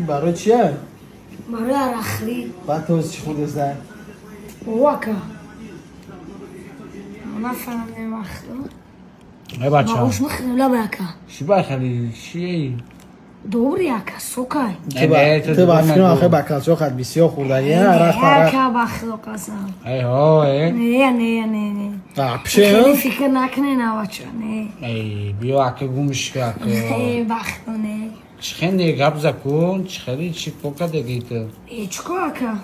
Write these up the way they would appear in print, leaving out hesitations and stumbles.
Барои чия? Барои арақхӯрӣ. Баъд то чӣ хӯрдеста? Овака. Нафаҳмидем вақто. Ай бача. Маош мехӯрем лаба ака. Чӣ бахали? Чие? Добри ака, сокай. Ту ба фикрам ахе бакалчо хат бисёр хӯрдагӣ, арақ фарақ. Ака, ба худо қасам. Ай ҳо, э. Не, не, не, не. Вообще? Хеле фикр накунен, авача, не. Эй, биё ака гумш ка ака. Не, ба худо не. Чӣ хеле гап закун, чӣ хеле чӣ покадаги ту? Э, чико ака?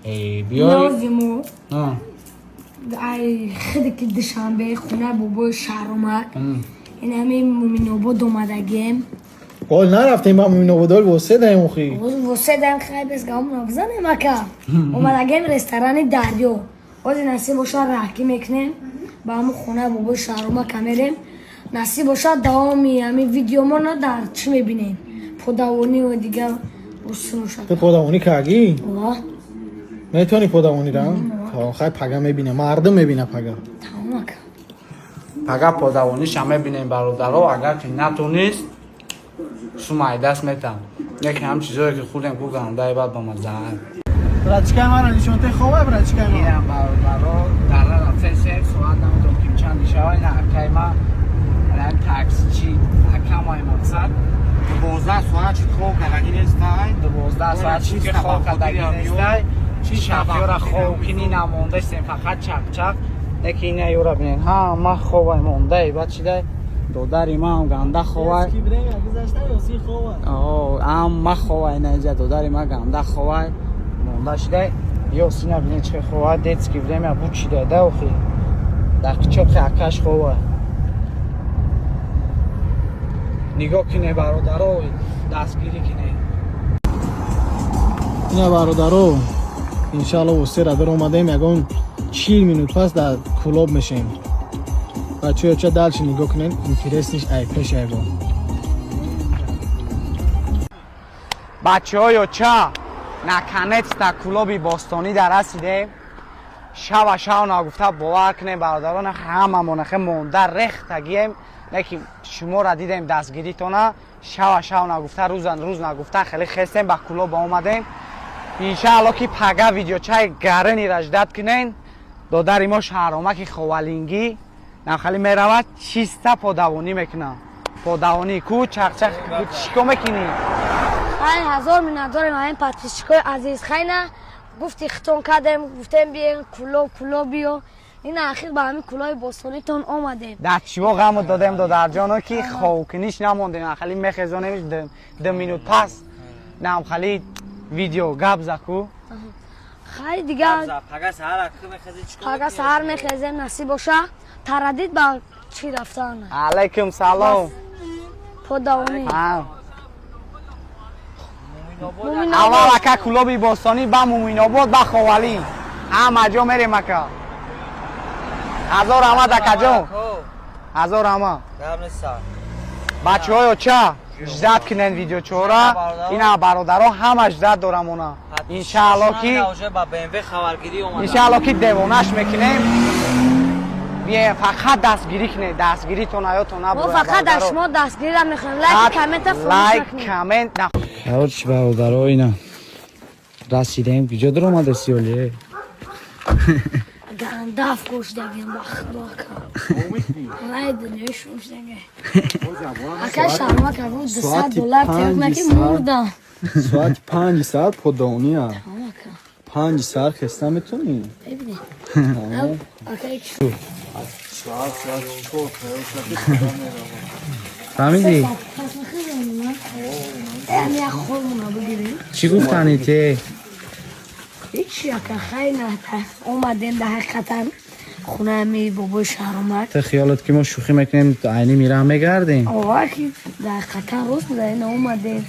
Эй, биё. Нозиму. А. Ай, хиди ки Душанбе, хона бобои Шаҳромак. Ин ҳами Муминобод омадагем. Қол нарафтем ба Муминободол восе даем охи. Восе даем хай бес гамона бизанем ака. Омадагем ресторани Дарё. Ози насиб боша раҳкӣ мекунем. Ба ҳамун хона бобои Шаҳромака мерем. Насиб боша давоми ҳами видеомона дар чӣ мебинем? Подавонӣ ва дигар усуноша. Ту подавонӣ кардӣ? Ова. Метавонӣ подавонӣ ра? Хай пага мебинам, мардум мебина пага. Тамом ака. Пага подавониша мебинем бародаро, агар ки натонист, сумай даст метам. Яке ҳам чизое ки хӯрдем ку гандаи бад ба маззаа. Братчикаи мара нишонте хобай братчикаи мара. Инам бародаро дара рафтем се соат намедонам ки чанд шава ина акай ма алан таксичи акамай мақсад 12 соат чӣ хоб кардагӣ нестай? 12 соат чӣ хоб кардагӣ нестай? Чӣ шафёра хобкинӣ намондастем фақат чақ-чақ. Неки ина юра бинен ҳама хобай мондай баъд чидай додари ман ганда ховай. Ама ховай наиҷа додари ман ганда ховай монда шидай. Ёсина бинен чӣ ховай детский время буд шидай да охи. Дар қичоқи акаш ховай. Нигоҳ кине бародаро, дастгирӣ кине. Ина бародаро, иншаалло восера дар омадаем ягон 40 минут пас дар клуб мешем. Бачаҳо ча дальше нигоҳ кунен, интересниш ай пеш ягон. Бачаҳо ёча, наконец-то клуби бостонӣ дар расидем. Шава шав нагуфта бовар кунем бародарон, ҳамамон ахе монда рехтагием, леки шуморо дидем дастгиритона, шава шав нагуфта, рӯза рӯз нагуфта хеле хестем ба клуб омадем. Иншаалло ки пага видеочаи гарани раждат кунен. Додари мо Шаҳромаки ховалингӣ нахали меравад чиста подавонӣ мекунам. Подавонӣ ку чақчақ чико мекунӣ? Хай ҳазор миннатдорем ҳамин подписчикои азиз. Хайна гуфти хитон кардем, гуфтем биен кулоб кулоб биё. Ин ахир ба ҳамин кулои бостонитон омадем. Дар чиво ғаму додем додарҷоно ки ховкуниш намондем. Нахали мехезонем ду минут пас намхали видео гап заку. Хай дигар пага саҳар мехезӣ чико? Пага саҳар мехезем насиб боша. Тарадид ба чӣ рафтан? Алайкум салом. Подавонӣ. Аввал ака клуби бостонӣ ба Муминобод ба Ховалӣ. Ҳама ҷо мерем ака. Ҳазор раҳмат акаҷон. Ҳазор раҳмат. Бачаҳоё ча ждат кунен видеочора. Ина бародаро ҳама ждат дорам она. Иншаалло ки иншаалло ки девонаш мекунем. Бием фақат дастгирӣ кунед, дастгиритон аётон набурад. Мо фақат дар шумо дастгириро мехоҳем. Лайк коммента фаромӯш лайк коммент. Короче бародаро ина расидем. Куҷо даромадаси оле? Гандаф гӯшдагем ба худо ака. Вай дунёи шушдаге. Ака шарма кард 200 доллар тиёк ки мурдам. Соати 5 саат подавония. 5 саат хеста метонӣ? Бибини. Ака Соат 4 Фаҳмидӣ? Чӣ гуфтани те? Ҳичи ака, хай омадем дар ҳақиқатан хонаи бобои Шаҳромак. Ту хиёлат ки мо шӯхӣ мекунем, айни мира мегардем? Ова ки дар ҳақиқатан рост буда, ина омадем.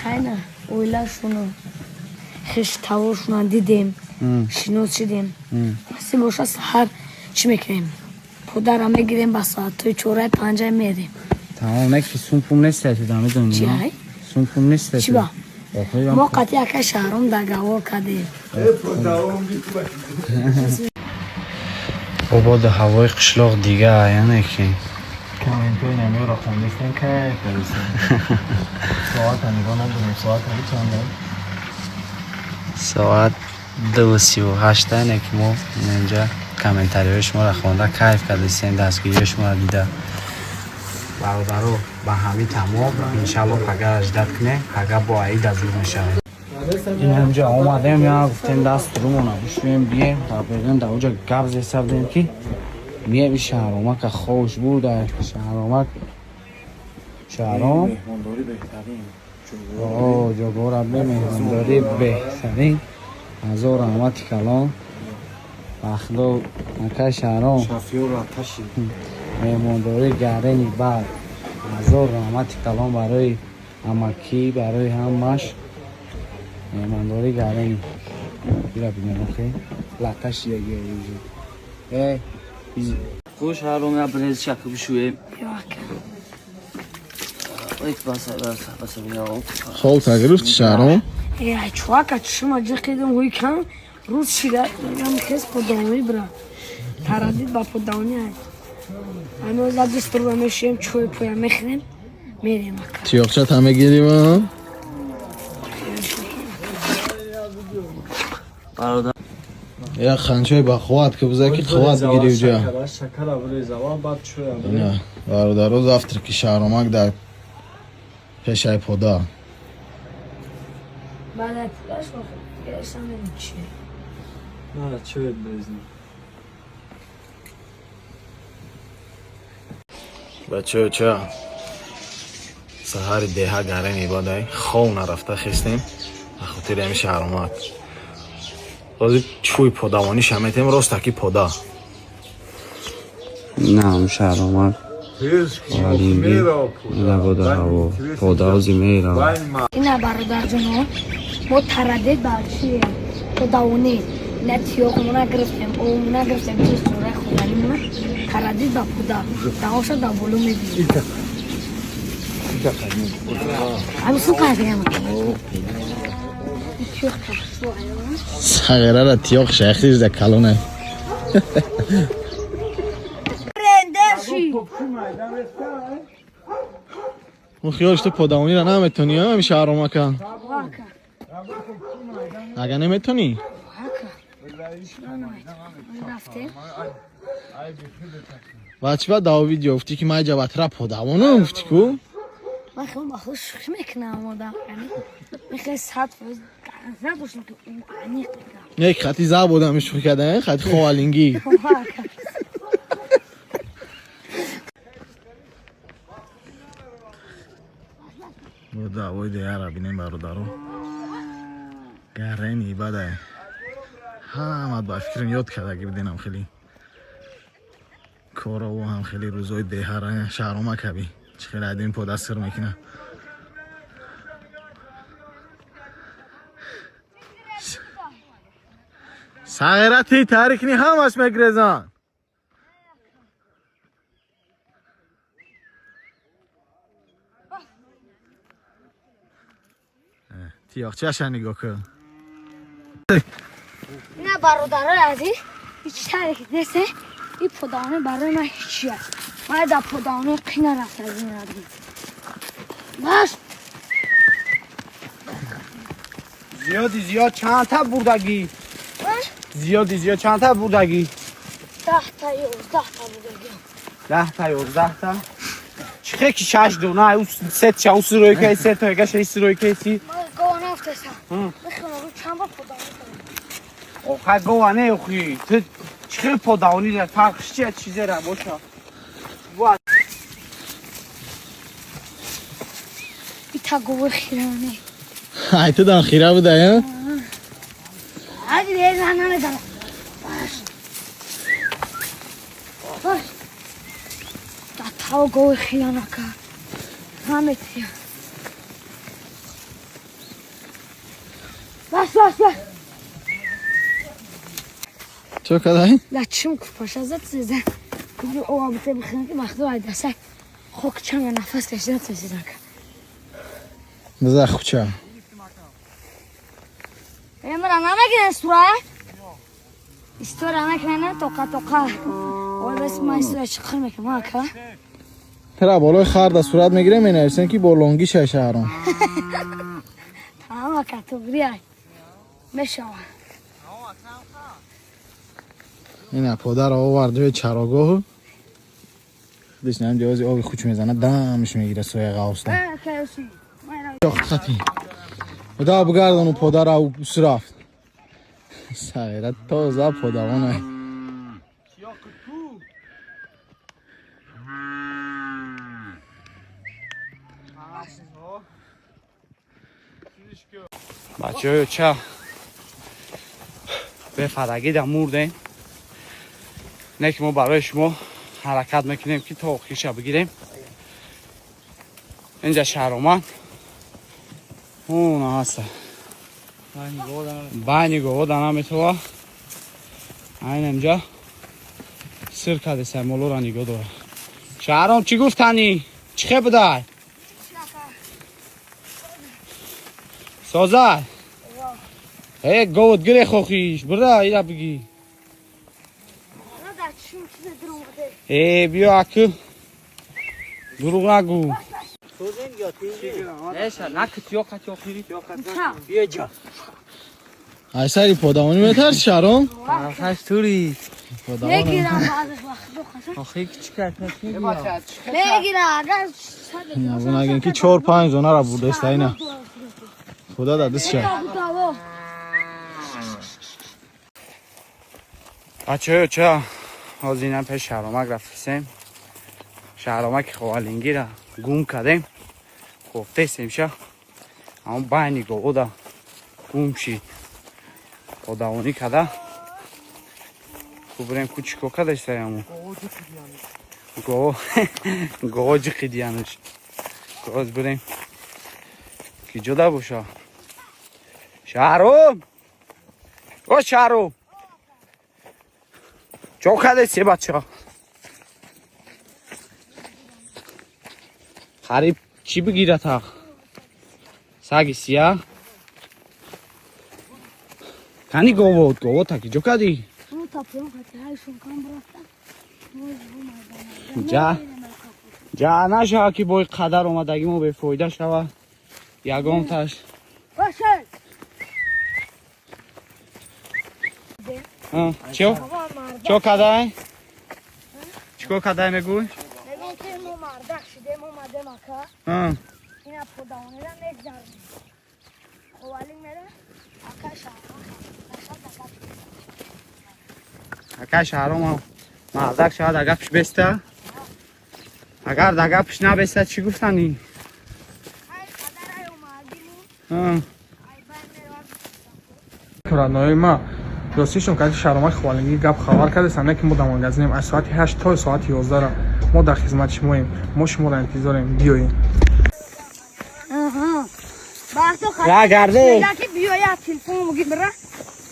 Хайна оилашуно хештаворшуна дидем, шинос шидем. Насиб боша саҳар чӣ мекунем? Подарам мегирем ба соатҳои чораи панҷай мерем. Тамом, не ки сум пум нестай ту да медонӣ? Чи ай? Сум пум нестай. Чӣ ба? Мо қатъи ака Шаҳром договор кардем. Ободу ҳавои қишлоқ дига, яъне ки Комментҳои намеро хондистем, кайф кардистем. Соата нигоҳ надорем, соата чанда? Соат 2:38, не ки мо инҷа комментариҳои шуморо хонда кайф кардистем, дастгириҳои шуморо дида. Бародаро, ба ҳамин тамом. Иншалло, пага ждать кунем, пага бо аида зур мешавем. Ин ҳамҷа омадем, я гуфтем, даст румона бишӯем, бием дар дар оҷа гап зеса будем, ки бием. И Шаҳромака хош буда, Шаҳромак, Шаҳром. Меҳмондорӣ беҳтарин. О, ҷогора бе, меҳмондорӣ беҳтарин. Ҳазор раҳмати калон бахдо, акай Шаҳром. Шафиёра таши. Меҳмондорӣ гарени бад. Ҳазор раҳмати калон барои амакӣ, барои ҳамаш меҳмондорӣ гарени. Бира бинем, охе латаши э. Хуш, Ҳаром, я брез шакл бишӯем. Ё ака. Ой, баса, баса, баса, бия. Хол тагирифти, Шаҳром? Э, ай чувака, чишма ҷиқидим, ҳуй кан рӯз шида, мегам, хес подавонӣ бира. Тарадид ба подавонӣ ай. Ами оза даст рӯ мешием, чой поя мехӯрем, мерем, ака. Тиёқча та мегирим, а? Бародар. Як ханчои ба қувват ки биза, ки қувват бигири уҷа. Шакара бирез аввал, баъд чоя. Ина, бародаро, завтраки Шаҳромак дар пешай пода. Баъд ай пудаш гирашам, мерем чие. На, чоят брезни. Бачаё, ча саҳари деҳа гарем ибадай, хов нарафта хестем ба хотири ҳами Шаҳромак. Ҳозир чӯй подавониша метем, ростаки пода. На, Шаҳромак валинги набода, ҳаво подаози мерава. Ина, бародарҷоно, мо тарадид ба чие, подавонӣ. Ина тиёқмона гирифтем, обмона гирифтем, чиз сураи хонданимона. Тарадид ба пуда давоша дар боло мебинем. Ами су кардем. Сағирара тиёқ шайхиш да калоне. Рендерши. Он хиёлш ту подавонира наметонӣ, ами Шаҳромака? Ака. Ага, наметонӣ? Ака. Рафтем. Ва чӣ ба даво видео гуфтӣ, ки ман ҷабатра подавонам, гуфтӣ ку? Ман хеле ба худ шӯхӣ мекунам, одам. Яъне мехоҳи 100% надоштам, ки ӯ аниқ бигам. Як хати заб одами шӯхӣ карда, хати ховалингӣ. Ака. Давои деяра бинем, бародаро, гарени бадай. Ҳамат ба фикрам ёд кардаги биденам, хеле корову ҳам хеле рӯзои деҳара. Шаҳрома каби чӣ хеле айдин пода сир мекуна. Сағирати тарикни ҳамаш мегрезан. Тиёқчаша нигоҳ кун. Ина, бародарои азиз, ҳеҷ таре ки несте, ин подавонӣ барои ман ҳечи аст. Ман дар подавонӣ қина рафта аз ин радим. Баш. Зиёди зиёд чанд та бурдагӣ? Зиёди зиёд чанд та бурдагӣ? 10 та, 11 та будагиам. 10 та, 11 та. Чӣ хе ки шаш дона ӯ сетша ӯ сиройкаи сето яга шаш сиройкаи. Ман гова нафтесам. Мехоҳам чанд бор подавонӣ кардам. Охай, гова не, охи ту чӣ хел подавонӣ, фарқш чи чизера боша? Ита говои хиране. Ай, ту дан хира буда, я? Ади на намедонам. Баш. Баш. Да тао говои хиранака. Наметия. Баш, баш, баш. Чо кадай? Да чим купаша зад сеза. Кубри ова бите бихӯрам, ки вақто ай даса хок чанга нафас кашидан сезака. Биза хуча. Эмра намегирен сура? История мекунен тоқа тоқа. Ой, бас ман история чиқир мекунам, ака. Тара болои хар да сурат мегирем, менависем ки бо лонгӣ шай Шаҳром. Тамом ака, туғри мешава. Ина подар овард ҷои чарогоҳу. Диш нам ҷози оби хуч мезана, дамш мегира соя ғавста. Хати. Да бигардону подара сурафт. Сайра тоза подавонай. Бачаҳоё ча бефарагида мурдем. Не ки мо барои шумо ҳаракат мекунем ки то охирша бигирем. Инҷа Шаҳроман уна ҳаста. Байни говода наметова. Айн инҷа сир кардеса молора нигоҳ дора. Шаҳром, чӣ гуфтанӣ? Чӣ хе будай? Созай? Э, говот гире хохиш, бира ира бигӣ. Э, биё аку. Дурӯғ нагӯ. Айсари подавонӣ метарси, Шаҳром? Тури. Мегирам баъзеш вақт бохаса. Охи кичикак. Мегира агар Нагин ки 4-5 зонара бурдаста ина. Худо да дастша. Бачаҳоё ча ҳозир инам пеш Шаҳромак рафтесем. Шаҳромаки ховалингира гум кардем. Кофтесем ша. Ҳамон байни говода гум шид. Подавонӣ када. Ку бирем ку чӣ кор кардеста яму? Гово гово ҷиқидиянаш. Гоз бирем. Ки ҷода боша? Шаҳром! О Шаҳром! Чо кардеси бача? Хариб чӣ бигирад ҳақ? Саги сия? Кани говот, говота ки ҷо кардӣ? Ҷа ҷа нашава ки бои қадар омадагӣ мо бефоида шава. Ягонташ. Чо? Чо кадай? Чӣ кор кадай мегӯй? Мегӯм ки мо мардак шидем, омадем ака. Ина подавонира мегзарем. Ховалинг мера ака Шаҳром. Ака Шаҳром мардак шавад, агар пиш беста? Агар дага пиш набеста, чӣ гуфтанӣ? Роднои ма, ростишон кади Шаҳромаки Ховалингӣ гап хабар кардеста, не ки мо дар магазинем аз соати 8 то соати 11 мо дар хизмати шумоем. Мо шуморо интизорем, биёед. Ра гарде. Ки биёя телефон буги бира.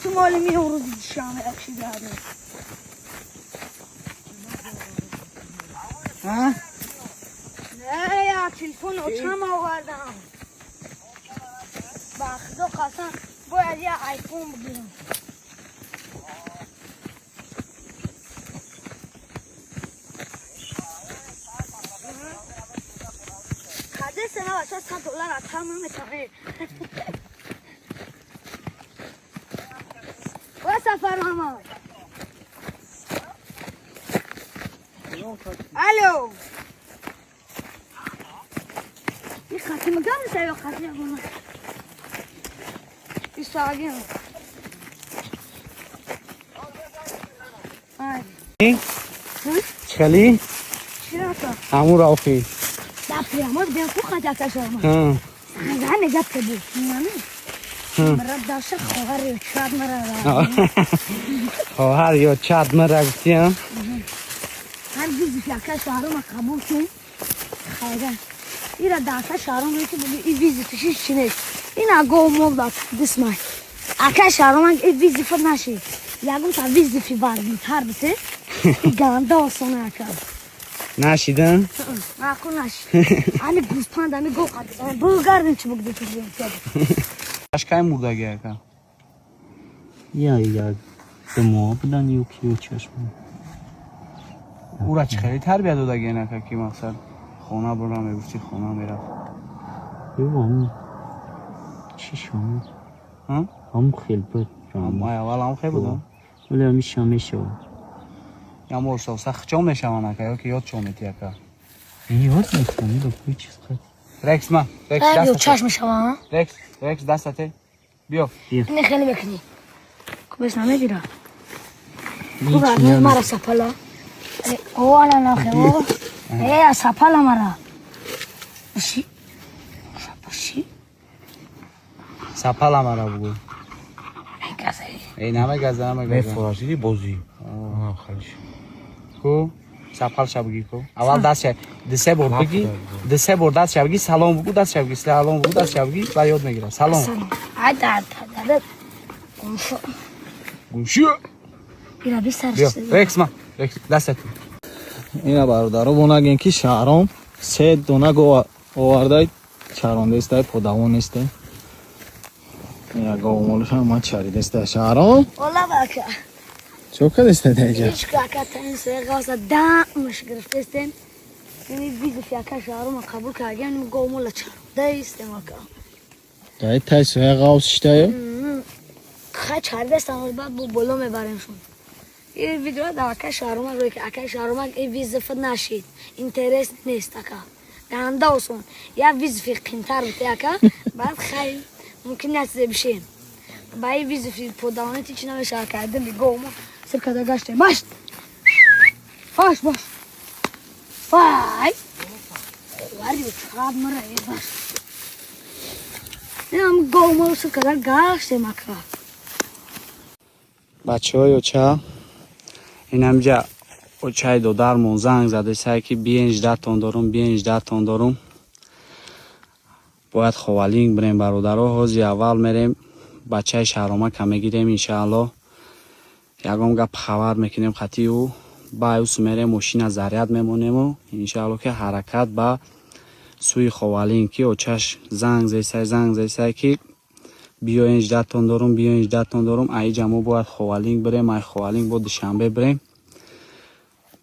Ту моли ми рӯзи душанбе якши гарде. Не, я телефон очам овардам. Ба худо қасам, бояд я айфон бигирам. Каде сена бача 100 доллар атам наметаве. Ва Сафар мама. Алло. И хати магам саё хати ягона. Исагин. Ай. Чӣ хели? Чирата? Ҳамун охи. Да прямо бем ку хати ака шарма. Зане гап каду. Нами. Мара даша хоҳар ё чад мара. Хоҳар ё чад мара гуфтиям. Ҳар визиф ака шаҳрома қабул кун. Хайра. Ира даша шаҳром ки буги и визифиш чи нест. Ина го мол дад дисмай. Ака шаҳрома и визиф наши. Ягон та визифи вазмитар бите. И ганда осона ака. Нашидан? Маъқул нашид. Ами гӯспанд, ами гов қадис. Бугардин чи бугди чизи. Ашкай мурдаги ака. Я ду моҳ будан ё ки ё чашм. Ура чӣ хеле тарбия додаги ака ки мақсад Хона бурам, мегуфти хона мерафт. Ё ҳамун чӣ шумо? Ҳа? Ҳамун хел буд. Май аввал ҳам хел будам. Вале ҳамиша мешавад. Ям оста хчон мешаванд ака ё ки ёд чон мети ака. Ёд мекунам, ба кӯи чиз қад. Рекс ма, Рекс Ай, дастате. чашм мешава, Рекс, Рекс дастате. Биё. Не хеле мекунӣ. Кубес намегира. Куба мара сапала. О, ана нахе, о. Э, сапала мара. Буши. Буши. Сапала мара бугу. Мегаза. Эй, намегаза, намегаза. Мефурашиди бозӣ. Халиш. Ку? Сапал ша буги ку. Аввал даст ша, ду се бор биги, ду се бор даст ша биги, салом бугу, даст ша биги, салом бугу, даст ша биги, ва ёд мегира. Салом. Салом. Ай, да, да, да. Гумшо. Гумшо. Ира бисар. Биё, Рекс ма, Рекс дастат. Ина бародаро бо нагем ки Шаҳром се дона гов овардай чарондестай, подавон нестай. Я говмолушам ман чаридестай Шаҳром. Ола бака. Чо кардестай даиҷа? Ҳеҷ ака таин се ғавса дамаш гирифтестем. Ини визиф яка Шаҳрома қабул кардем, говмола чарондаистем ака. Дай тай соя ғавс шитаю? Хай чаридестам, баъд бо боло мебаремшон. Ин видео дар ака Шаҳрома рӯй ки ака Шаҳрома ин визиф нашид. Интерес нест ака. Ганда осон. Я визифи қимтар бите ака, баъд хай мумкин натизе бишем. Ба ин визифи подавонити чи намеша ака, дими говмо сир када гаштем. Баш! Баш, баш. Вай! Хвари чақад мара, э, баш. Инам говмо сир када гаштем ака. Бачаҳои оча, инамҷа очаи додармон занг задесай ки биен ждатон дорум, биен ждатон дорум. Бояд Ховалинг бирем бародаро, ҳози аввал мерем бачаи Шаҳромака мегирем иншаалло. Ягон гап хабар мекунем хати ӯ, баъд мерем мошина заряд мемонему иншаалло ки ҳаракат ба сӯи Ховалинг ки очаш занг зесай, занг зесай ки биёен ждатон дорум, биёен ждатон дорум. Аиҷа мо бояд Ховалинг бирем, ай Ховалинг бо Душанбе бирем.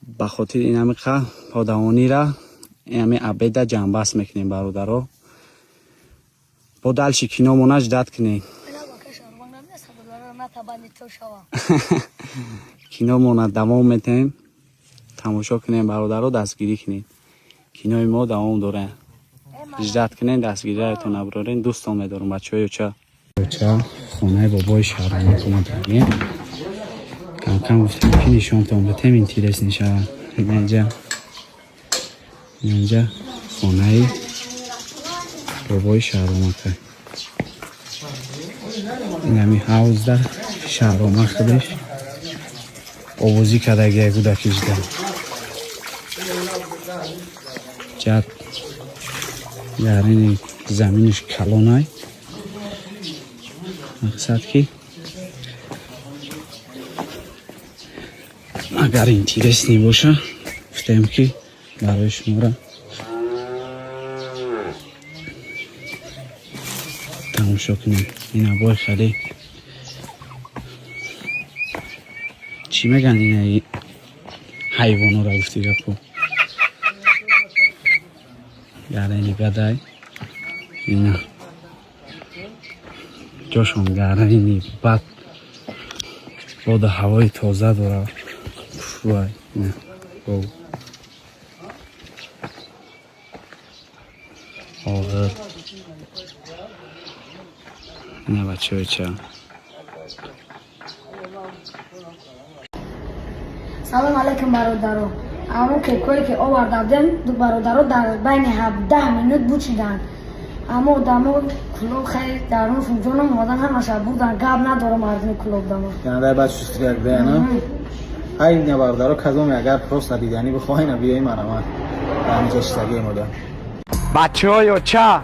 Ба хотири инамиқа подавонира инами обеда ҷамъбаст мекунем бародаро. Бо дальше киномона ждать кунем. Киномона давом метаҳем, тамошо кунем бародаро, дастгирӣ кунед. Кинои мо давом дорад. Ждать кунем, дастгириятон набарорен. Дӯстон медорум бачаҳои оча. Оча хонаи бобои Шаҳромак омадагем. Камкам гуфтем ки нишонтон битем, интерес мешавад. Инҷа инҷа хонаи бобои Шаҳромака. Инами ҳавзда Шаҳромак худаш овозӣ кардагия гудакижда. Ҷад дар ини заминиш калонай. Мақсад ки агар интересный боша гуфтем ки барои шуморо тамошо кунем. Ина бой хеле чӣ меган инаи ҳайвонора гуфти гапо. Гарани бадай ина ҷошон гарани бад боду ҳавои тоза дорад. Вай, ина гов. Оғир. Ина бачаҳои ча. Салом алейкум бародаро. Аммо кекое ки оварда будем, ду бародаро дар байни 17 минут бучиданд. Аммо одамо клуб хеле даруншон ҷоном омадан ҳамаша бурдан, гап надорам мардуми клуб дамо. Яндай баъд шустрияк бияна. Ҳай ина бародаро казоме агар просто диданӣ бихоҳем, биёи марамат. Дар инҷа шистагӣ мода. Бачаҳои оча,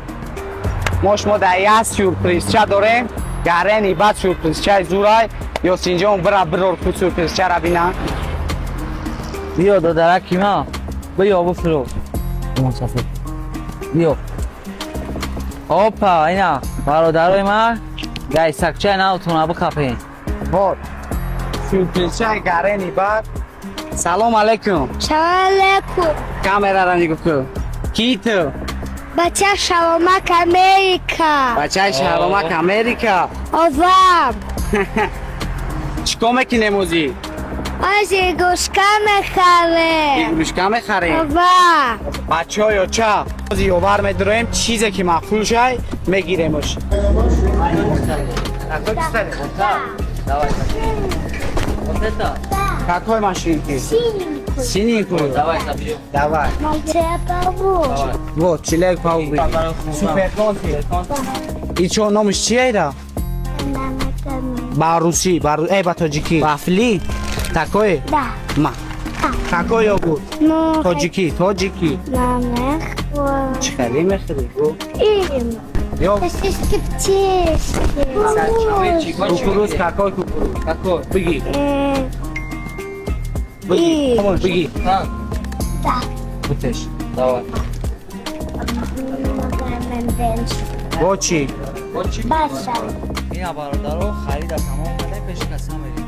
мо шумо дар як сюрпризча дорем. Гарени баъд сюрпризчаи зурай. Ёсинҷон бира бирор ку сюрпризчара бина. Биё додараки ма, биё буфурӯ. Мусафир. Биё. Опа, ина бародарои ма гайсакчаи навтона бихапен. Вот. Сюрпризчаи гарени баъд. Салом алейкум. Салом алейкум. Камерара нигоҳ кун. Ки ту? Бача Шаромак Америка. Бачаи Шаҳромак Америка. Овам. Чӣ кор мекунем озӣ? Аз игрушка мехарем. Игрушка мехарем. Ова. Бачаҳо ёча, ози ёвар медроем, чизе ки маъқул шай, мегиремош. Давай. Вот это? Какой машинки? Синенькую. Синенькую. Давай заберем. Давай. Человек-паук. Вот, Человек-паук. Суперконти. И чо, номаш чия ира? Ба русӣ, ба тоҷикӣ. Вафли? Такое? Да. Ма. Какой йогурт? Ну, Тоҷикӣ, тоҷикӣ. Мама. Чӣ хеле мехӯрӣ? Им. Ё Сосиски в тесте. Кукуруз, какой кукуруз? Какой? Бигӣ. Э, Бигӣ. Бигӣ. Так. Да. Бутеш. Давай. Бо чӣ? Баша. Ина бародаро, харида тамом кардем, пеши каса мерем.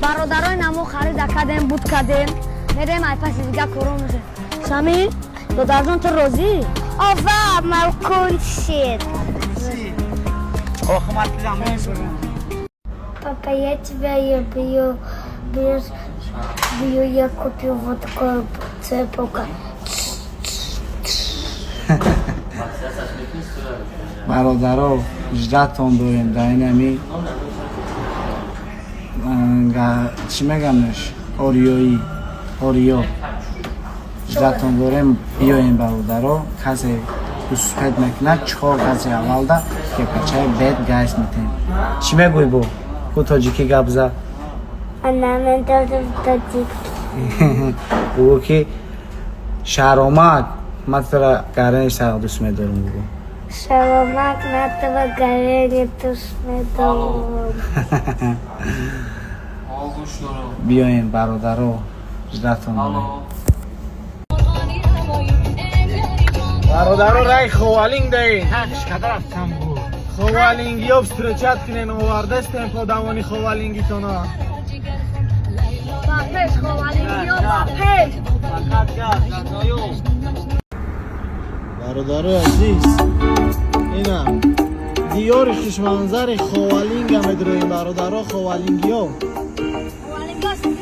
Бародарои намо, харида кардем, буд кардем, мерем ай паси дига коро мешем. Шамил, додарҷон, ту розӣ? Ова, Малкунсит. Охи, ман дилам мебурам. Папа, я тебя люблю. Бью, бью, я купил вот такую цепку. Бародаро, ждатон дорем дар инами чӣ меганаш, ориёӣ, ориё ждатон дорем. Биёем, бародаро, касе успеть мекунад, чор касе аввалда кепачаи бед гайс метем. Чӣ мегӯй, бо ку тоҷикӣ гап зад. Она мне тоже дадит. Бугӯ ки Шаҳромак, ман тура гарани сақ дӯст медорам, бугӯ. Шаромак, на этого горение душмедом. Биёем, бародаро, ждатон дорем. Бародаро, рай Ховалинг даин. Ховалингиё встречать кунен, овардастем подавони ховалингитона. Ба пеш, ховалингиё, ба пеш! Бародарои азиз, ина диёри хушманзари Ховалинга медроем, бародаро, ховалингиё. Ховалингиё.